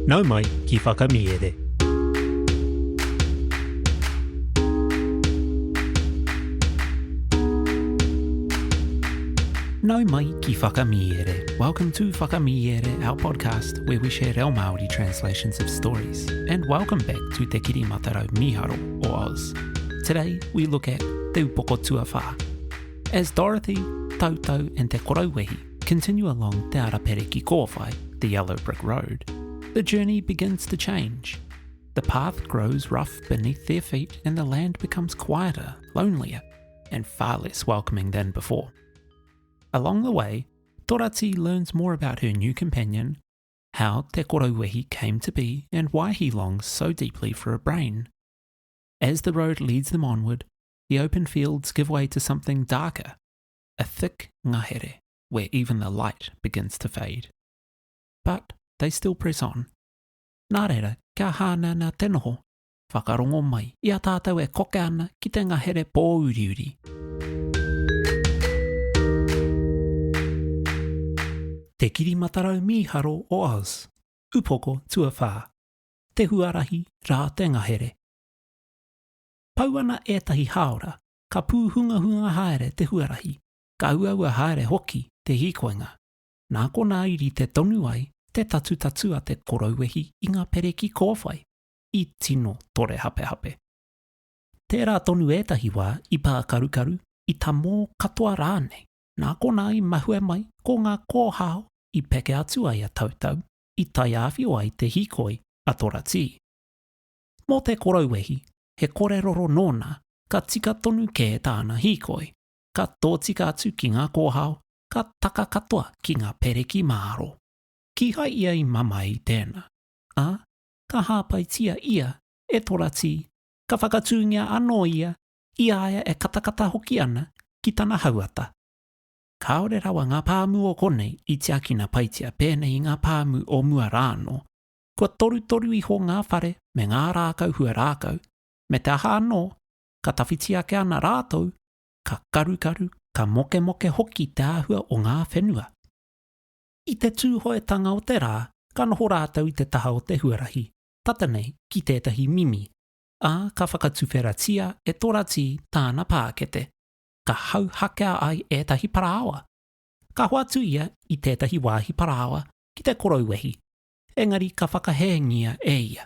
Nau mai ki Whakamiere. Nau mai ki Whakamiere. Welcome to Whakamiere, our podcast where we share reo Māori translations of stories. And welcome back to Te Kiri Matarau Miharo o Oz. Today we look at Te Upoko Tuawhā. As Dorothy, Tautau and Te Korauwehi continue along Te Ara Pereki Kōwhai, the yellow brick road, the journey begins to change. The path grows rough beneath their feet and the land becomes quieter, lonelier, and far less welcoming than before. Along the way, Dorati learns more about her new companion, how Te Korauwehi came to be, and why he longs so deeply for a brain. As the road leads them onward, the open fields give way to something darker, a thick ngahere where even the light begins to fade. But they still press on. Nā reira, kia hānana te noho, whakarongo mai i a tātou e koke ana ki te ngahere pōuriuri. Te Kirimatarau Mīharo o Oz, Upoko Tuawhā, Te Huarahi Rā Te Ngahere. Pau ana ētahi hāora, ka pūhungahunga haere te huarahi, ka uaua haere hoki te hīkoinga. Nā konā i rite tonu ai te tatutatu a te korouehi i ngā pereki kōwhai, i tino torehapehape. Tērā tonu ētahi wā i pākarukaru, i tamō katoa rānei, nā konā i mahue mai ko ngā kōhao i peke atu ai a Tautau, i taiāwhio ai te hīkoi a Toratī. Mō te korouehi, he koreroro nōna, ka tika tonu kē tāna hīkoi, ka tōtika atu ki ngā kōhao, ka taka katoa ki ngā pereki māro. Kīhai ia i mamae i tēnā, ā, ka hāpaitia ia e Toratī, ka whakatūngia anō ia, i a ia e katakata hoki ana ki tana hauata. Kāore rawa ngā pāmu o konei i tiakina paitia pēnei i ngā pāmu o mua rā anō, kua torutoru iho ngā whare me ngā rākau huarākau, me te aha anō, ka tawhiti ake ana rātou, ka karukaru, ka mokemoke hoki te āhua o ngā whenua. I te tūhoetanga o te rā, ka noho rātou i te taha o te huarahi, tata nei ki tētahi mimi, ā, ka whakatuwheratia e Toratī tāna pākete, ka hauhakea ai ētahi parāoa. Ka hoatu ia i tētahi wāhi parāoa ki te korouehi, engari ka whakahēngia e ia.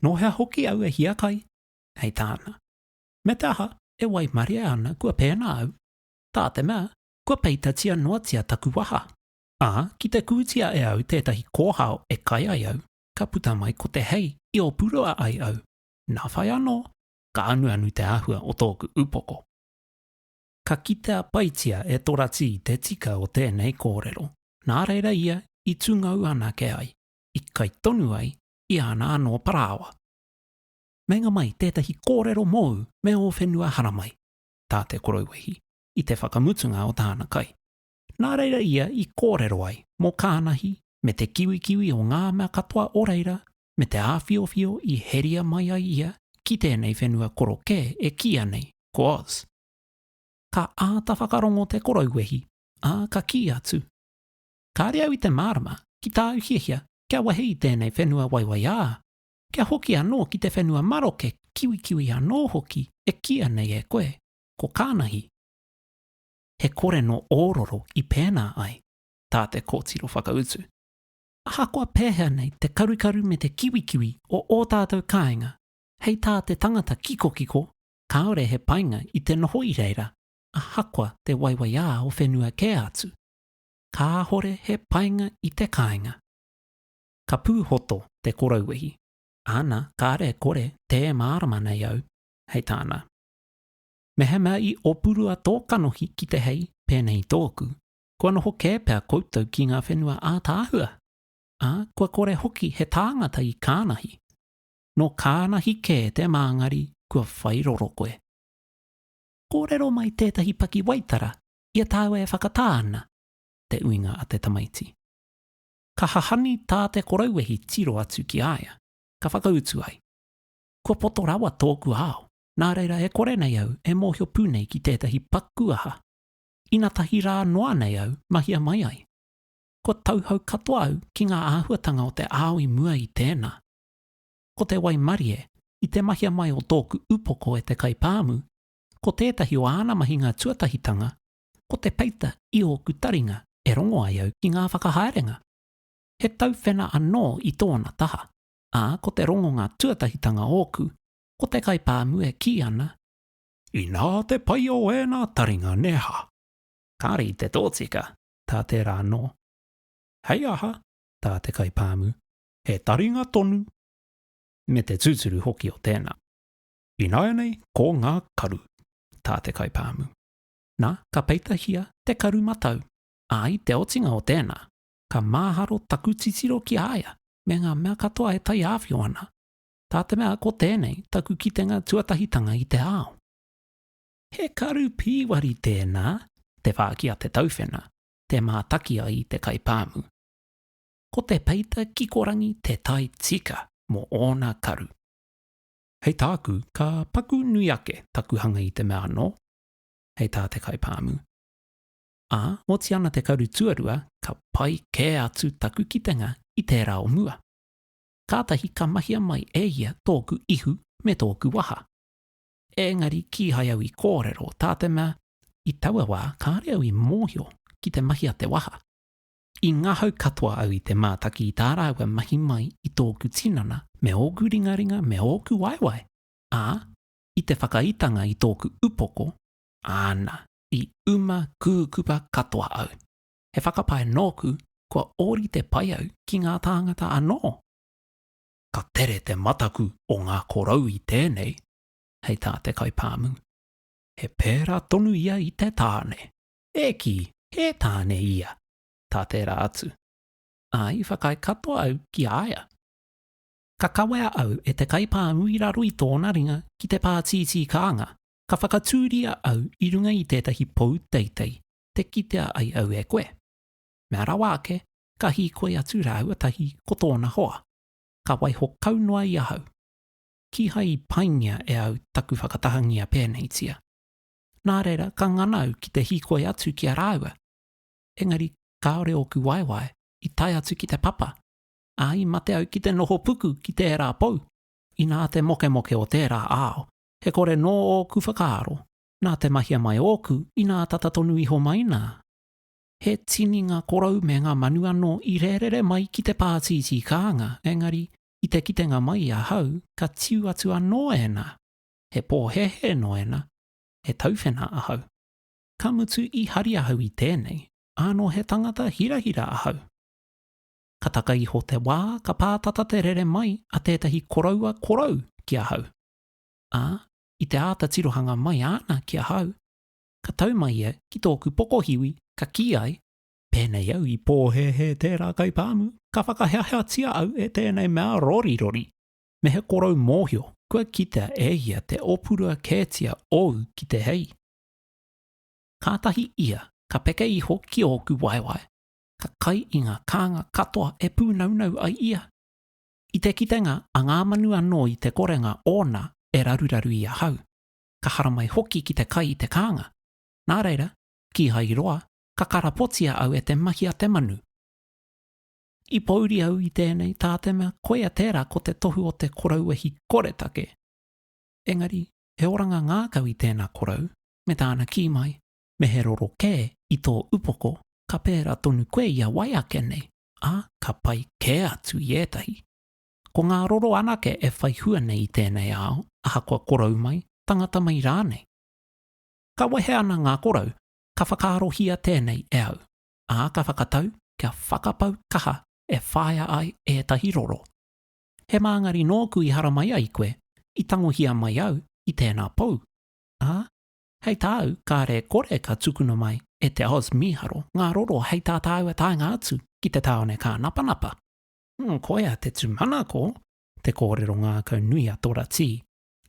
Nō hea hoki au e hiakai? Hei tāna. Me te aha, e waimarie ana kua pēnā au, tā te mea, kua peitatia noatia taku waha. Ā, ki te kūtia e au tētahi kōhao e kai ai au, ka puta mai ko te hei i ōpurua ai au. Nā whai anō, ka anuanu te āhua o tōku upoko. Ka kitea paitia e Toratī te tika o tēnei kōrero, nā reira ia i tūngou anake ai, i kai tonu ai i āna anō parāoa. Meinga mai tētahi kōrero mōu me ō whenua haramai, tā te korouehi i te whakamutunga o tāna kai. Nā reira ia i kōrero ai mō Kānahi me te kiwikiwi o ngā mea katoa o reira me te āwhiowhio i heria mai ai ia ki tēnei whenua korokē e kīia nei ko Oz. Ka āta whakarongo te korouehi, ā, ka kī atu, Kāre au i te mārama ki tāu hiahia kia wehe i tēnei whenua waiwaiā, kia hoki anō ki te whenua maroke kiwikiwi anō hoki e kīia nei e koe, ko Kānahi. He kore nō ō roro i pēnā ai, tā te kōtiro whakautu. Ahakoa pēhea nei te karukaru me te kiwikiwi o ō tātou kāinga, hei tā te tangata kikokiko, kāore he painga i te noho i reira, ahakoa te waiwaiā o whenua kē atu. Kāhore he painga i te kāinga. Ka pūhoto te korouehi. Āna, kāre e kore, tē mārama nei au, hei tāna. Mehemea i opurua tō kanohi ki te hei pēnei i tōku, kua noho kē pea koutou ki ngā whenua ātaahua, ā, kua kore hoki he tāngata i kānahi. Nō kānahi kē te māngari kua whai roro koe. Kōrero mai tētahi pakiwaitara i a tāua e whakatā ana, te uinga a te tamaiti. Ka hahani tā te korouehi tiro atu ki a ia, ka whakautu ai, Kua poto rawa tōku ao, nā reira e kore nei au e mōhio pū nei ki tētahi paku aha. Inatahi rā noa nei au mahia mai ai. Kua tauhou katoa au ki ngā āhuatanga o te ao i mua i tēnā. Ko te waimarie, i te mahia mai o tōku upoko e te kaipāmu, ko tētahi o āna mahinga tuatahitanga, ko te peita i ōku taringa e rongo ai au ki ngā whakahaerenga. He tauwhena anō i tōna taha, ā, ko te rongonga tuatahitanga ōku, ko te kaipāmu e kī ana, Inā te pai o ēnā taringa, nē hā? Kāre i te tōtika, tā tērā anō. Hei aha, tā te kaipāmu, he taringa tonu! Me te tūturu hoki o tēnā. Ināianei ko ngā karu, tā te kaipāmu. Nā, ka peitahia te karu matau, ā, i te otinga o tēnā, ka māharo taku titiro ki a ia me ngā mea katoa e taiāwhio ana, tā te mea ko tēnei taku kitenga tuatahitanga i te ao. He karu pīwari tēnā, te whāki a te tauwhena, te mātaki ai i te kaipāmu. Ko te peita kikorangi te tae tika mō ōna karu. Hei tāku, ka paku nui ake taku hanga i te mea anō, hei tā te kaipāmu. Ā, oti ana te karu tuarua, ka pai kē atu taku kitenga i tērā o mua. Kātahi ka mahia mai e ia tōku ihu me tōku waha. Ēngari kīhai au i kōrero, tā te mea, i taua wā kāre au i mōhio ki te mahi a te waha. I ngahau katoa au i te mātaki i tā rāua mahi mai i tōku tinana me ōku ringaringa me ōku waewae, ā, i te whakaitanga i tōku upoko, āna, i uma kūkupa katoa au. He whakapae nōku kua ōrite pai au ki ngā tāngata anō. Ka tere te mataku o ngā korou i tēnei, hei tā te kaipāmu. He pērā tonu ia i te tāne. E kī, he tāne ia, tā tērā atu. Ā, i whakaae katoa au ki a ia. Ka kawea au e te kaipāmu i raro i tōna ringa ki te pātītī kānga, ka whakatūria au i runga i tētahi pou teitei, te kitea ai au e koe. Mea rawa ake, ka hīkoi atu rāua tahi ko tōna hoa. Ka waiho kau noa i ahau. Kīhai i paingia e au taku whakatahangia pēneitia. Nā reira, ka ngana au ki te hīkoi atu ki a rāua. Engari, kāore ōku waewae i tae atu ki te papa, ā, i mate au ki te noho puku ki tērā pou. Inā te mokemoke o tērā ao, he kore nō ōku whakaaro, nā te mahia mai ōku inā tata tonu iho mai nā. He tini ngā korou me ngā manu anō i rērere mai ki te pātītī kānga, engari, i te kitenga mai i ahau, ka tiu atu anō ēnā. He pōhēhē nō ēnā, he tauwhena ahau. Ka mutu i hari ahau i tēnei, ānō he tangata hirahira ahau. Ka taka iho te wā, ka pātata te rere mai a tētahi koroua korou ki ahau. Ā, i te āta tirohanga mai āna ki ahau, ka tau mai ia ki tōku pokohiwi, ka kī ai, Pēnei au i pōhēhē tērā kaipāmu, ka whakaheaheatia au e tēnei mea rorirori. Me he korou mōhio, kua kitea e ia te opurua kētia ōu ki te hei. Kātahi ia ka peke iho ki ōku waewae, ka kai i ngā kānga katoa e pūnaunau ai ia. I te kitenga a ngā manu anō i te korenga ōna e raruraru i ahau, ka haramai hoki ki te kai i te kānga. Nā reira, kīhai i roa, ka karapotia au e te mahi a te manu. I pōuri au i tēnei tā te mea koia tērā ko te tohu o te korauwehi koretake. Engari, he oranga ngākau i tēnā korou, me tāna kī mai, me he roro kē i tō upoko, ka pērā tonu koe i a wai ake nei. ā, ka pai kē atu i ētahi. Ko ngā roro anake e whai hua nei i tēnei ao, ahakoa korou mai, tangata mai rānei. Ka wehe ana ngā korou, ka whakaarohia tēnei e au, ā, ka whakatau kia whakapau kaha e whāia ai ētahi roro. He māngari nōku i haramai ai koe, i tangohia mai au i tēnā pou, ā, Hei tāu, kāre e kore ka tukuna mai e te Oz mīharo ngā roro hei tā tāua taenga atu ki te tāone kānapanapa. Koia te tūmanako, te kōrero ngākau nui a Tora Tī,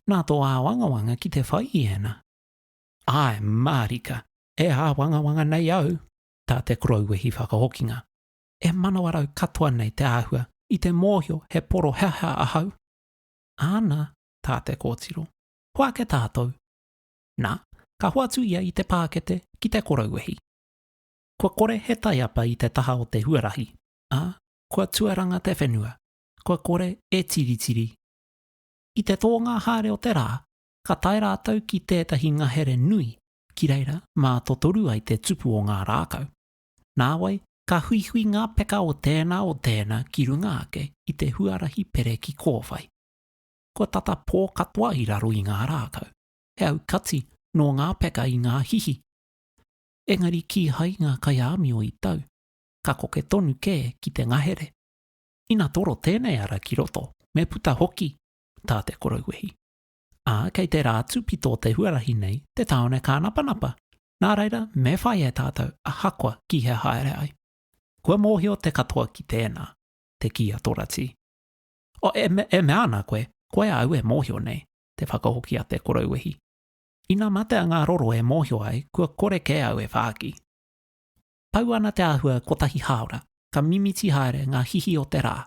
nā tō āwangawanga ki te whai i ēnā. Āe mārika, e āwangawanga nei au, tā te Korowehi whakahokinga. E manawarau katoa nei te āhua i te mōhio he poroheahea ahau. Āna, tā te kōtiro. Hoake tātou, Nā, ka hoatu ia i te pākete ki te korou wehi. Kua kore he taiapa i te taha o te huarahi, ā, kua tuaranga te whenua, kua kore e tiritiri. I te tōnga haere o te rā, ka tae rātou ki tētahi ngahere nui, ki reira mātotoru ai te tupu o ngā rākau. Nāwai, ka huihui ngā peka o tēnā o tēnā ki runga ake i te huarahi pere ki Kōwhai. Kua tata pō katoa i raro i ngā rākau, he aukati nō ngā peka i ngā hihi. Engari kīhai ngā kaiāmio i tau, ka koke tonu kē ki te ngahere. Ina toro tēnei ara ki roto, me puta hoki, tā te korouwehi. Ā, kei te rā tūpito o te huarahi nei te tāone kānapanapa, nā reira me whai e tātou ahakoa ki hea haere ai. Kua mōhio te katoa ki tēnā, te kī a Toratī. O, e, e mea ana koe, koe au e mōhio nei, te whakahoki a te korouwehi. Ina matea ngā roro e mōhio ai, kua kore kē au e whāki. Pau ana te āhua kotahi hāora, ka mimiti haere ngā hihi o te rā.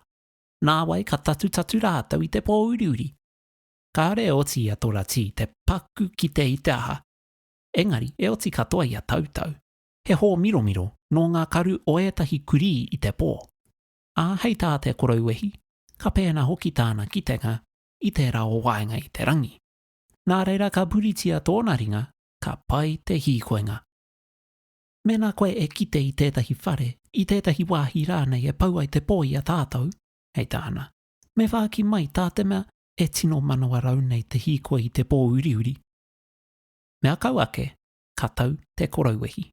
Nāwai ka tatutatu rātou i te pōuriuri. Kāore e oti i a Toratī te paku kite i te aha. Engari, e oti katoa i a Tautau. He hōmiromiro nō ngā karu o ētahi kurī i te pō. Ā, hei tā te korouwehi, ka pēnā hoki tāna kitenga i tērā o waenga i te rangi. Nā reira ka puritia tōna ringa, ka pai te hīkoinga. Mēnā koe e kite i tētahi whare, i tētahi wāhi rānei e pau ai te pō i a tātou, hei tāna, me whāki mai tā te mea e tino manawarau nei te hīkoi i te pō uriuri. Mea kau ake, ka tau te korouwehi.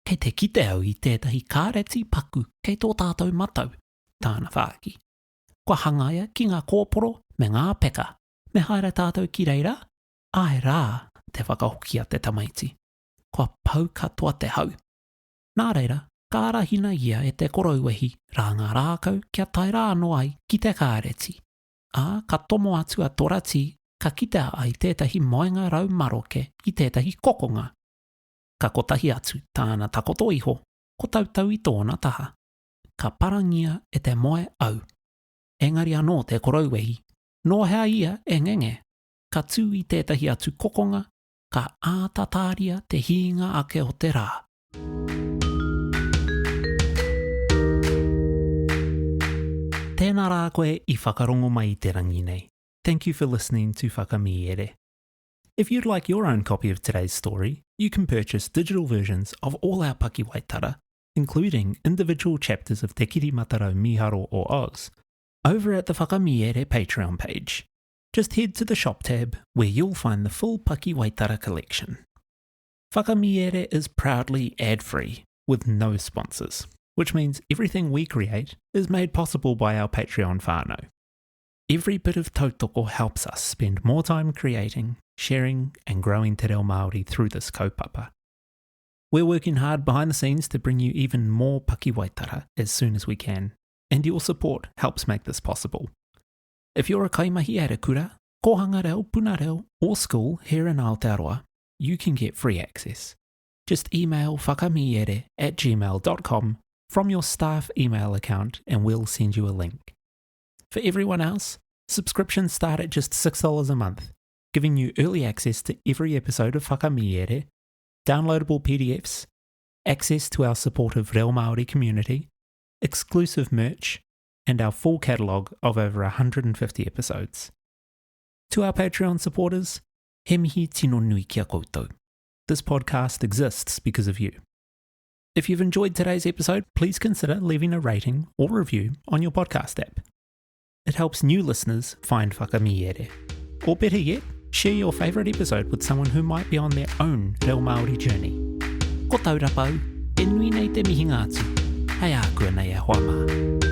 Kei te kite au i tētahi kāreti paku kei tō tātou matau, tāna whāki. Kua hangaia ki ngā kōporo me ngā peka. Me haere tātou ki reira? Āe rā, te whakahoki a te tamaiti. Kua pau katoa te hau. Nā reira, ka arahina ia e te korouwehi rā ngā rākau kia tae rā anō ai ki te kāreti. Ā, ka tomo atu a Toratī, ka kitea ai tētahi moenga rau maroke i tētahi kokonga. Ka kotahi atu tāna takoto iho, ko Tautau i tōna taha. Ka parangia e te moe au. Engari anō te korouwehi, nō hea ia e ngenge? Ka tū i tētahi atu kokonga, ka āta tāria te hīnga ake o te rā. Tēnā rā koe i whakarongo mai i te rangi nei. Thank you for listening to Whakamīere. If you'd like your own copy of today's story, you can purchase digital versions of all our pakiwaitara, including individual chapters of Te Kirimatarau Miharo o Oz, over at the Whakamīere Patreon page. Just head to the shop tab where you'll find the full Pakiwaitara collection. Whakamīere is proudly ad-free with no sponsors, which means everything we create is made possible by our Patreon whānau. Every bit of tautoko helps us spend more time creating, sharing and growing te reo Māori through this kaupapa. We're working hard behind the scenes to bring you even more pakiwaitara as soon as we can, and your support helps make this possible. If you're a kaimahi at a kura, kōhanga reo, puna reo, or school here in Aotearoa, you can get free access. Just email whakamiere at gmail.com from your staff email account and we'll send you a link. For everyone else, subscriptions start at just $6 a month, giving you early access to every episode of Whakamiere, downloadable PDFs, access to our supportive Reo Māori community, exclusive merch, and our full catalogue of over 150 episodes. To our Patreon supporters, he mihi tino nui ki a koutou. This podcast exists because of you. If you've enjoyed today's episode, please consider leaving a rating or review on your podcast app. It helps new listeners find Whakamiere. Or better yet, share your favourite episode with someone who might be on their own reo Māori journey. Ko Taurapa au, e nui nei te mihinga atu. Hei ākuanei e hoa mā.